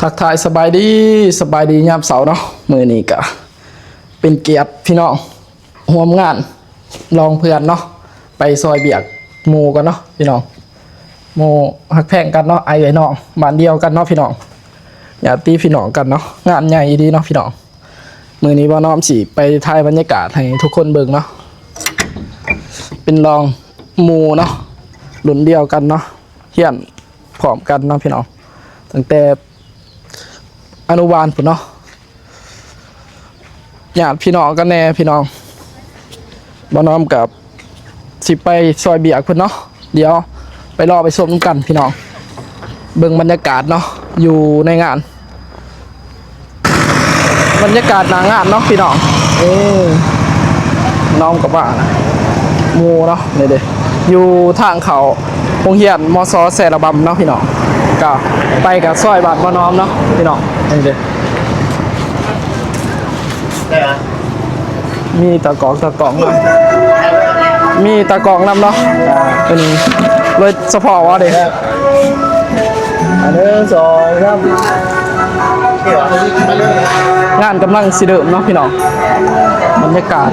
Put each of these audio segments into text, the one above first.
ທັກທາຍສະບາຍດີ, ສະບາຍດີຍາມເຊົ້າເນາະ. ມື້ນີ້ກະເປັນກຽດພີ່ນ້ອງຮ່ວມງານລອງເພື່ອນເນາະ, ໄປຊ່ອຍວຽກໝູ່ກັນເນາະພີ່ນ້ອງ. ໝູ່ຮັກແພງກັນເນາະ, ອ້າຍເອື້ອຍນ້ອງບ້ານດຽວກັນເນາະພີ່ນ້ອງ, ຍາດຕິພີ່ນ້ອງກັນເນາະ. ງານໃຫຍ່ອີ່ຫຼີເນາະພີ່ນ້ອງ. ມື້ນີ້ບ່າວນ້ອມຊິໄປຖ່າຍບັນຍາກາດໃຫ້ທຸກຄົນເບິ່ງເນາະ. ເປັນລອງໝູ່ເນາະ, ລຸ້ນດຽວກັນເນາະ, ຮຽນພ້ອມກັນເນາະພີ່ນ້ອງ, ຕັ້ງແຕ່ອະນຸບານພຸ້ນເນາະ. ຍາດພີ່ນ້ອງກັນແດ່ພີ່ນ້ອງ. ບ່າວນ້ອມກັບ ຊິໄປຊ່ອຍວຽກເພິ່ນເນາະ. ດຽວໄປລໍໄປຊົມນຳກັນພີ່ນ້ອງ, ເບິ່ງບັນຍາກາດເນາະ ຢູ່ໃນງານ. ບັນຍາກາດໜ້າງານເນາະພີ່ນ້ອງ. ເອີ ນ້ອງກັບວ່ານະ ໝູ່ເນາະ ນີ້ເດ້ ຢູ່ທາງເຂົ້າໂຮງຮຽນ ມສ ແຊລະບຳເນາະພີ່ນ້ອງ. ກະໄປກະຊອຍບ້ານບ່າວນ້ອມເນາະພີ່ນ້ອງ, ນີ້ເດ້. ມີຕາກອງ ຕາກອງນຳ, ມີຕາກອງນຳເນາະ. ເປັນໂດຍສະເພາະວ່າເດ້. ອັນໜຶ່ງ ສອງ ສາມ. ງານກຳລັງຊິເລີ່ມເນາະພີ່ນ້ອງ. ບັນຍາກາດ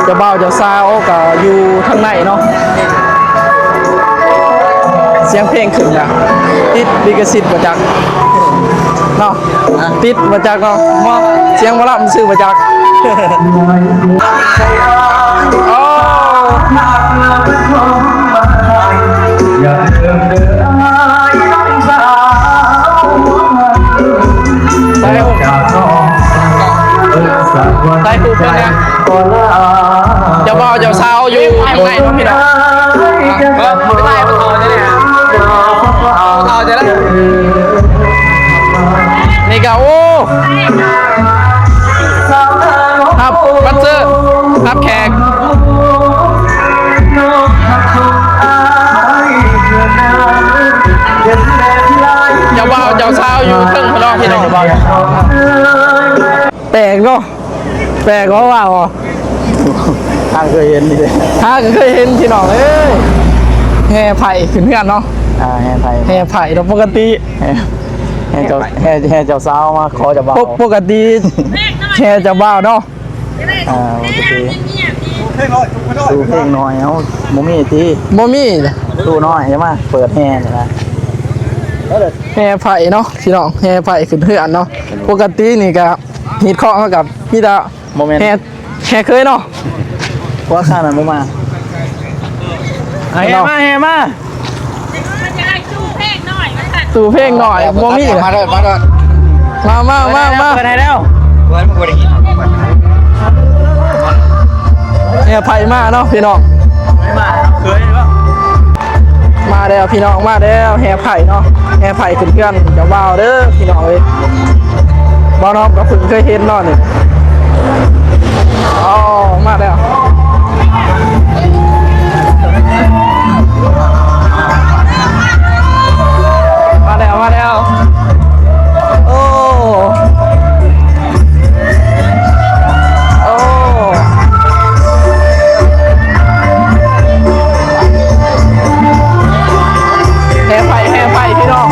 ເຈົ້າບ່າວເຈົ້າສາວກະຢູ່ທາງໃນເນາະ. ສຽງເພງຂຶ້ນນະ ຕິດລິຂະສິດບໍ່ຈັກເນາະ. ຕິດບໍ່ຈັກເນາະ, ໝໍ ສຽງໝໍລຳຊື່ບໍ່ຈັກ. ໂອ້ ໄດ້ຮູບແລ້ວນະ. ເຈົ້າບ່າວເຈົ້າສາວຢູ່ທາງໃນເນາະພີ່ນ້ອງ. ນີ້ກະ ໂອ້ ຮັບບັດເຊີ ຮັບແຂກ. ເຈົ້າບ່າວເຈົ້າສາວຢູ່ເທິງພຸ້ນເນາະພີ່ນ້ອງ. ແປກເນາະ, ແປກເນາະ ວ່າບໍ່? ຫາກະເຄີຍເຫັນນີ້ເດ້, ຫາກະເຄີຍເຫັນພີ່ນ້ອງເອີຍ. ແຫ່ໄພ້ຂຶ້ນເຮືອນເນາະ. ອ່າ ແຫ່ໄພ້ ແຫ່ໄພ້ເນາະ. ປົກກະຕິ ແຫ່ ແຫ່ເຈົ້າ ແຫ່ ແຫ່ເຈົ້າສາວມາຂໍເຈົ້າບ່າວ. ປົກ ປົກກະຕິແຫ່ເຈົ້າບ່າວເນາະ. ອ່າ ປົກກະຕິ ຕູ້ເພງໜ້ອຍ ເຮົາບໍ່ມີຕິ. ບໍ່ມີ. ຕູ້ນ້ອຍຈະມາເປີດແຫ່ນີ້ນະ. ແຫ່ໄພ້ເນາະພີ່ນ້ອງ, ແຫ່ໄພ້ຂຶ້ນເຮືອນເນາະ. ປົກກະຕິນີ້ກະ ຮີດຄອງເຮົາກັບມີແຕ່ ບໍ່ແມ່ນ ແຫ່ ແຫ່ເຄີຍເນາະ. ພວກຂ້ານັ້ນບໍ່ມາ. ແຫ່ມາ ແຫ່ມາ. ຕູ້ເພງໜ້ອຍ ບໍ່ມີ. ມາເດີ ມາເດີ ມາ ມາ ມາ ມາ. ເປີດໃຫ້ແລ້ວ ເປີດ ບໍ່ໄດ້ຍິນ. ແຫ່ໄພ້ມາເນາະພີ່ນ້ອງ. ໄປມາເຄີຍເນາະ. ມາແລ້ວພີ່ນ້ອງ ມາແລ້ວ ແຫ່ໄພ້ເນາະ. ແຫ່ໄພ້ຂຶ້ນເຮືອນເຈົ້າບ່າວເດີພີ່ນ້ອງເອີຍ. ບ່າວນ້ອມກະເພິ່ງເຄີຍເຫັນເນາະນີ້. ອໍ ມາແລ້ວ ມາແລ້ວ ມາແລ້ວ. ໂອ້ ໂອ້ ແຫ່ໄພ້ ແຫ່ໄພ້ພີ່ນ້ອງ.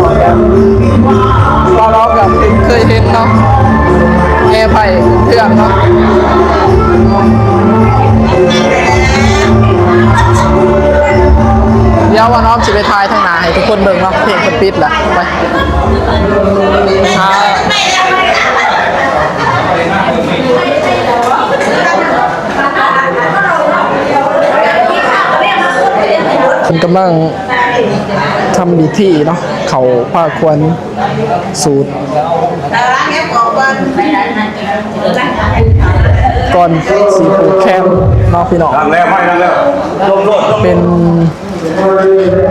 ວ່າເຮົາກໍເຄີຍເຫັນເນາະ ແອໄພ້ເຄື່ອງເນາະ. ດຽວວ່ານ້ອງຊິໄປຖ່າຍທາງໜ້າໃຫ້ທຸກຄົນເບິ່ງເນາະ ເພງເພິ່ນປິດລະ ໄປ ເພິ່ນກຳລັງ ທຳພິທີເນາະ ເຂົ້າພາຄວັນສູດ ກ່ອນຊິຜູກແຂນເນາະພີ່ນ້ອງ. ເປັນ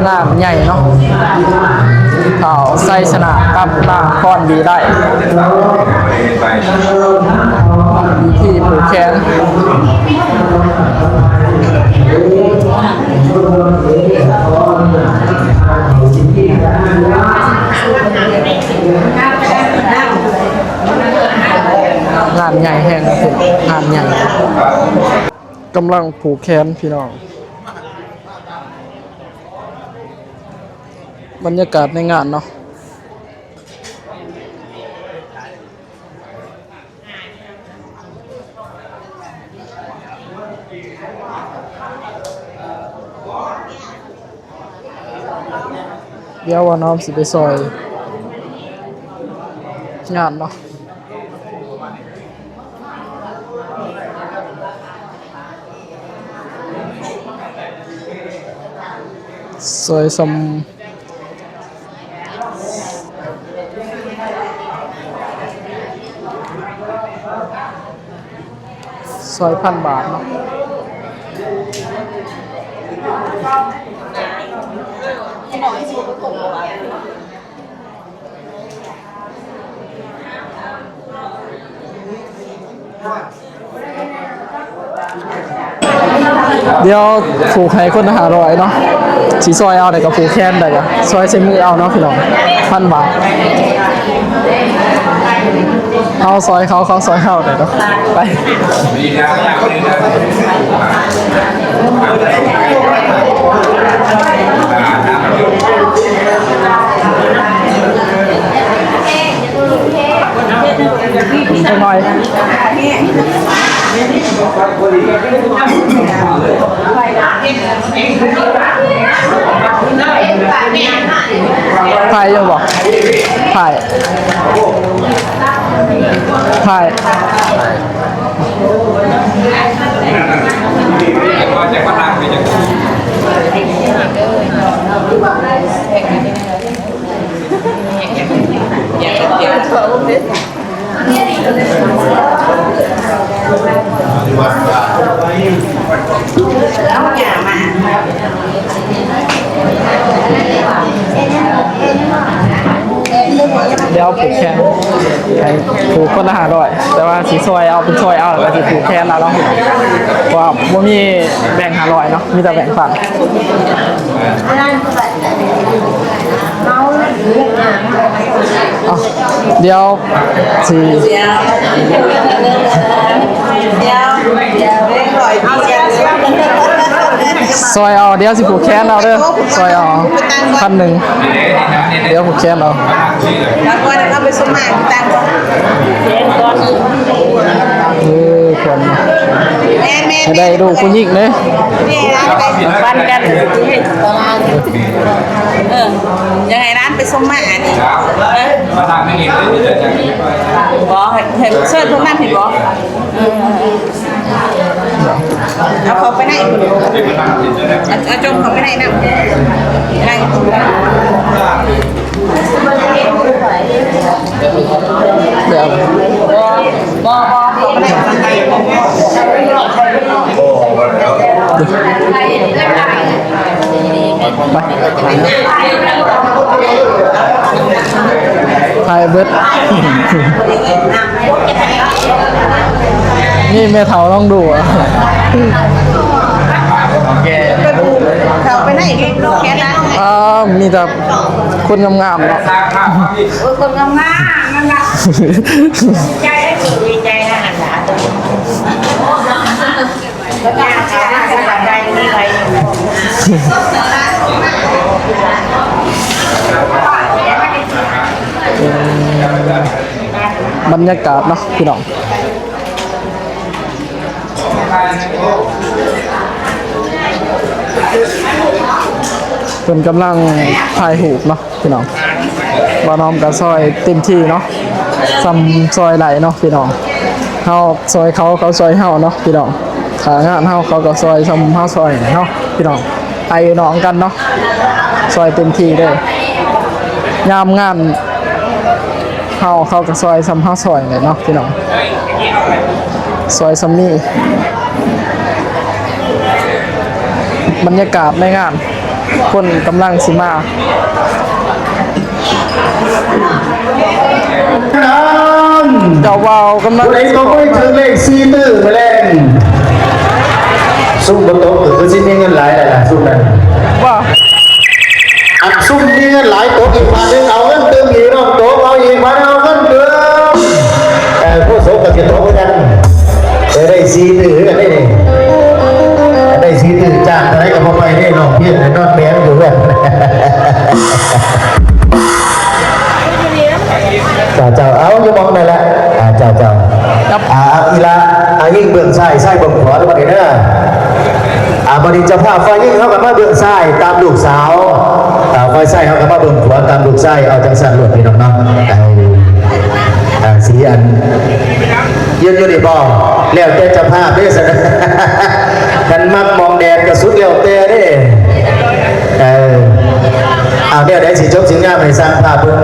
ງານໃຫຍ່ເນາະ ທ້າວໄຊຊະນະກັບນາງພອນວີໄລ ພິທີຜູກແຂນ. ງານໃຫຍ່ແຮງ ງານໃຫຍ່ ກຳລັງຜູກແຂນພີ່ນ້ອງ. ບັນຍາກາດໃນງານເນາະ. ດຽວວ່ານ້ອງຊິໄປຊ່ອຍງານເນາະ ຊ່ອຍຊ່ຳ ຊ່ອຍພັນບາດເນາະ. ດຽວຜູກໃຫ້ຄົນລະຫ້າຮ້ອຍເນາະ ຊິຊ່ອຍເອົາໄດ້ກໍຜູກແຂນໄດ້ກໍຊ່ອຍໃສ່ມືເອົາເນາະພີ່ນ້ອງ ພັນບາດ ເຮົາຊ່ອຍເຂົາ ເຂົາຊ່ອຍເຮົາໄດ້ເນາະ ໄປ. ອີກຈັກໜ້ອຍ ຖ່າຍຢູ່ບໍ່? ຖ່າຍ ຖ່າຍ. ດຽວຜູກແຂນໃຫ້ຜູກຄົນລະຫ້າຮ້ອຍ ແຕ່ວ່າຊິຊ່ອຍເອົາ ເປັນຊ່ອຍເອົາ ແລ້ວກໍຊິຜູກແຂນເອົາເນາະ ເພາະວ່າບໍ່ມີແບງຫ້າຮ້ອຍເນາະ ມີແຕ່ແບງພັນ. ເອົາ ດຽວຊິຊ່ອຍເອົາ ດຽວຊິຜູກແຂນເອົາເດີ ຊ່ອຍເອົາ ພັນໜຶ່ງ ດຽວຜູກແຂນເອົາ. ເອີ ຄວນ ໃຫ້ໄດ້ລູກຜູ້ຍິງເດ້ ປັນກັນ ເອີ ຢາກໃຫ້ຫຼານໄປຊົມມາອັນນີ້ ບໍ່ ໃຫ້ ໃຫ້ເຊີນເພິ່ນມາພີ້ບໍ່? ເອີ ເອົາເຂົ້າໄປໃນພຸ້ນ ເອົາ ເອົາຈົ່ມເຂົ້າໄປໃນນຳ ໃນ ແບບ ບໍ່ ບໍ່ ບໍ່ ໄປ ຖ່າຍເບິດ ນີ້ແມ່ເຖົ້າລອງດູ ເຂົ້າໄປໃນແຄນນະ ອ່າ ມີແຕ່ ຄົນງາມໆເນາະ ໂອ້ຍ ຄົນງາມໆ ນັ້ນລະ ໃຈໄດ້ ດີໃຈນະ ຫັ້ນລະ ສະບາຍດີໄວ ສະບາຍດີໄວ ສະບາຍດີໄວ. ບັນຍາກາດເນາະພີ່ນ້ອງ ເພິ່ນກຳລັງຖ່າຍຮູບເນາະພີ່ນ້ອງ. ບ່າວນ້ອມກໍຊ່ອຍເຕັມທີ່ເນາະ ສ່ຳຊ່ອຍໄດ້ເນາະພີ່ນ້ອງ. ເຮົາຊ່ອຍເຂົາ ເຂົາຊ່ອຍເຮົາເນາະພີ່ນ້ອງ. ຖ້າງານເຮົາ ເຂົາກໍຊ່ອຍສ່ຳເຮົາຊ່ອຍເນາະພີ່ນ້ອງ. ອ້າຍນ້ອງກັນເນາະ ຊ່ອຍເຕັມທີ່ເດີ້. ຍາມງານເຮົາ ເຂົາກໍຊ່ອຍສ່ຳເຮົາຊ່ອຍແຫຼະເນາະພີ່ນ້ອງ ຊ່ອຍສ່ຳນີ້. ບັນຍາກາດໃນງານ ຄົນກຳລັງຊິມາ. ເຈົ້າບ່າວກຳລັງ ຜູ້ໃດຕົກໄປຖືກເລກສີ່ຕື້ມື້ແລງ ຊຸມບໍ່ຕົກກໍຄືຊິມີເງິນຫຼາຍແລ້ວລະຊຸມນັ້ນ. ວ່າ ອັນຊຸມມີເງິນຫຼາຍຕົກອີກບາດໜຶ່ງ ເອົາເງິນຕື່ມອີກ ນ້ອງຕົກເອົາອີກບາດໜຶ່ງ ເອົາເງິນຕື່ມ. ເອີ ຜູ້ສົກກໍຊິຕົກຄືກັນ ໄດ້ສີ່ຕື້ຄືກັນເດ້ນີ້ ໄດ້ສີ່ຕື້ ຈ້າງເທົ່າໃດກໍບໍ່ໄປເດ້ ນ້ອງພຽງນອນແບງຢູ່ເຮືອນ. ເຈົ້າ ເຈົ້າ ເອົາຢູ່ໝ່ອງນັ້ນແຫຼະ ອ່າ ເຈົ້າ ເຈົ້າ ອ່າ ອີ່ຫຼ້າ ອ່າ ຍິງເບື້ອງຊ້າຍ ຊ້າຍເບື້ອງຂວາລະບັດນີ້ເດີ. ອ່າ ບັດນີ້ເຈົ້າພາບຝ່າຍຍິງເຮົາກໍມາເບື້ອງຊ້າຍຕາມລູກສາວ ອ່າ ຝ່າຍຊາຍເຮົາກໍມາເບື້ອງຂວາຕາມລູກຊາຍ. ເອົາ ຈັ່ງຊັ້ນໂລດພີ່ນ້ອງເນາະ. ອ່າ ສີອັນ ຢືນຢູ່ນີ້ບໍ່ ແລ້ວແຕ່ເຈົ້າພາບເດ້ຊັ້ນ ຄັນມັກໝ່ອງແດນກໍສຸດແລ້ວແຕ່ເດ້. ເອີ ເອົາ ແນວໃດຊິຈົບຊິງາມໃຫ້ຊ່າງພາບເບິ່ງ.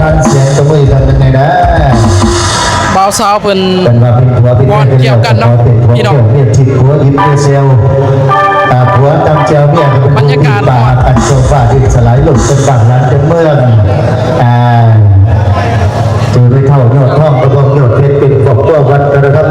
ທ່ານສຽງຕົບມືອີກຄັ້ງໜຶ່ງແດ່ເດີ. ບ່າວສາວເພິ່ນ ເພິ່ນວ່າເປັນຜົວເປັນເມຍກັນແລ້ວ ວອນກ່ຽວກັນເນາະ ຂໍເປັນຜົວ ພີ່ນ້ອງ ເມຍທິບ ຜົວອິດເມຍແຊວ ອ່າ ຜົວຕຳແຈ່ວ ເມຍກໍເປັນຜູ້ ບັນຍາກາດ ປ່າ ອັນໂຊຟາດິນສະຫຼາຍ ລົມເປັນບ້ານ ຫຼານເປັນເມືອງ ອ່າ ຖືໄມ້ເຖົ້າຍອດທອງ ກະບອງຍອດເພັດ ເປັນຄອບຄົວວັດທະນະທຳ.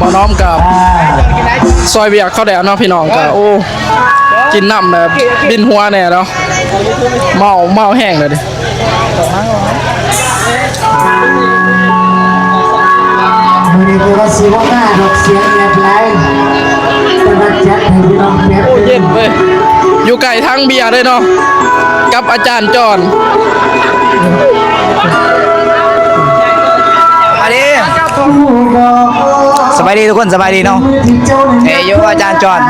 ບ່າວນ້ອມກັບ ອ່າ ຊ່ອຍວຽກເຂົາແດ່ເນາະ ພີ່ນ້ອງ ກໍ ໂອ້ ກິນນ້ຳແບບບິນຫົວແດ່ເນາະ ເມົາ ເມົາແຮງເລີຍເດ. ມື້ນີ້ຄືວ່າຊິບໍ່ກ້າດອອກສຽງແອບຫຼາຍ ແຕ່ວ່າຈັດໃຫ້ພີ່ນ້ອງແບບ ໂອ້ ເຢັນເວີຍ ຢູ່ໃກ້ຖັງເບຍເລີຍເນາະ ກັບອາຈານຈອນ. ສະບາຍດີ ສະບາຍດີທຸກຄົນ ສະບາຍດີເນາະ. ເອີ ຢູ່ອາຈານຈອນ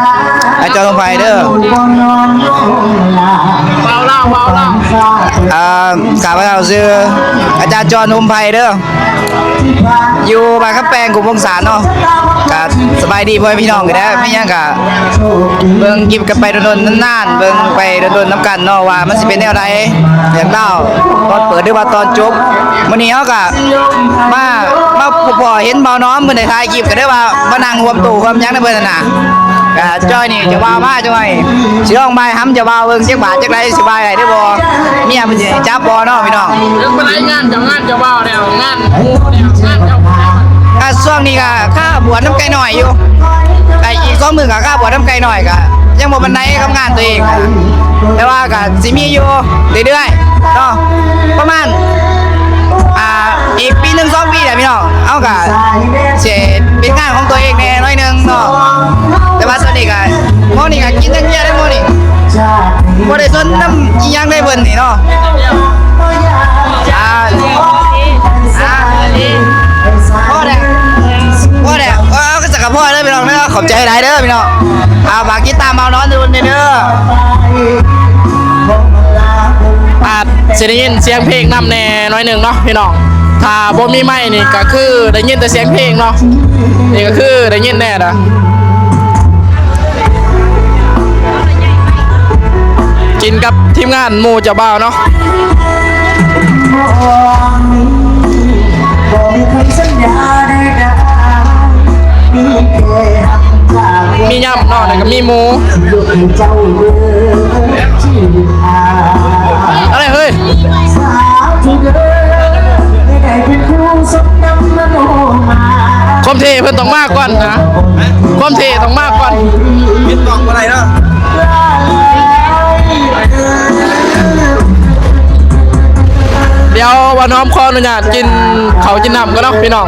ອາຈານສົມໄພເດີ. ເອີ ຂ້າພະເຈົ້າຊື່ອາຈານຈອນ ຫົມໄພເດີ ຢູ່ບ້ານຄຳແປງ ກຸມວົງສານເນາະ. ກະສະບາຍດີພໍ່ແມ່ພີ່ນ້ອງກັນແດ່ ມີຫຍັງກະເບິ່ງຄລິບກັນໄປດົນໆ ນານໆ ເບິ່ງໄປດົນໆ ນຳກັນເນາະ ວ່າມັນຊິເປັນແນວໃດ ເລື່ອງລາວຕອນເປີດ ຫຼືວ່າຕອນຈົບ. ມື້ນີ້ເຮົາກະມາ ມາພໍ້ເຫັນບ່າວນ້ອມເພິ່ນໄດ້ຖ່າຍຄລິບ ກໍເລີຍວ່າມານັ່ງຮ່ວມໂຕຮ່ວມຫຍັງນຳເພິ່ນຫັ້ນນະ. ກະຈ້ອຍນີ້ເຈົ້າບ່າວມາ ຈ້ອຍຊິລອງບາຍຫຳເຈົ້າບ່າວເບິ່ງ ຈັກບາດຈັກໃດ ຊິບາຍໄດ້ຫຼືບໍ່ ເມຍເພິ່ນຊິໃຫ້ຈັບບໍ່ເນາະ ພີ່ນ້ອງ. ເລື່ອງປານໃດ ງານເຈົ້າ ງານເຈົ້າບ່າວແນວ ງານໝູ່ແນວ ງານເຈົ້າ. ກະຊ່ວງນີ້ກະຄ່າບວດນຳໄກ່ນ້ອຍຢູ່ ກະອີກສອງມື້ກະຄ່າບວດນຳໄກ່ນ້ອຍ ກະຍັງບໍ່ປານໃດກັບງານຕົວເອງ ແຕ່ວ່າກະຊິມີຢູ່ເລື້ອຍໆເນາະ ປະມານ ອ່າ ອີກປີໜຶ່ງສອງປີແຫຼະພີ່ນ້ອງ. ເຮົາກະຊິເປັນງານຂອງຕົວເອງແດ່ໜ້ອຍໜຶ່ງເນາະ ແຕ່ວ່າຕອນນີ້ກະ ໝໍນີ້ກະກິນຢ່າງດຽວເດ້ໝໍນີ້ ບໍ່ໄດ້ສົນນຳອີ່ຫຍັງເລີຍເພິ່ນນີ້ເນາະ. ອ່າ ອ່າ ພໍແລ້ວ ພໍແລ້ວ ເອີ ກໍສັກກະພໍເດີພີ່ນ້ອງເດີ. ຂອບໃຈຫຼາຍເດີພີ່ນ້ອງ. ອ່າ ຝາກຕິດຕາມບ່າວນ້ອມເດີ ເດີ. ອາດຊິໄດ້ຍິນສຽງເພງນຳແດ່ໜ້ອຍໜຶ່ງເນາະພີ່ນ້ອງ ຖ້າບໍ່ມີໄມນີ້ກະຄືໄດ້ຍິນແຕ່ສຽງເພງເນາະ. ນີ້ກະຄືໄດ້ຍິນແດ່ລະ ກິນກັບທີມງານໝູ່ເຈົ້າບ່າວເນາະ. ມີຍຳເນາະ ແລ້ວກໍມີໝູ ອະໄລເຮີ້ຍ. ຄວາມເທ່ເພິ່ນຕ້ອງມາກ່ອນນະ ຄວາມເທ່ຕ້ອງມາກ່ອນ ຜິດຕ້ອງບໍ່ໄດ້ເນາະ. ດຽວບ່າວນ້ອມຂໍອະນຸຍາດກິນເຂົ້າກິນນ້ຳກ່ອນເນາະພີ່ນ້ອງ.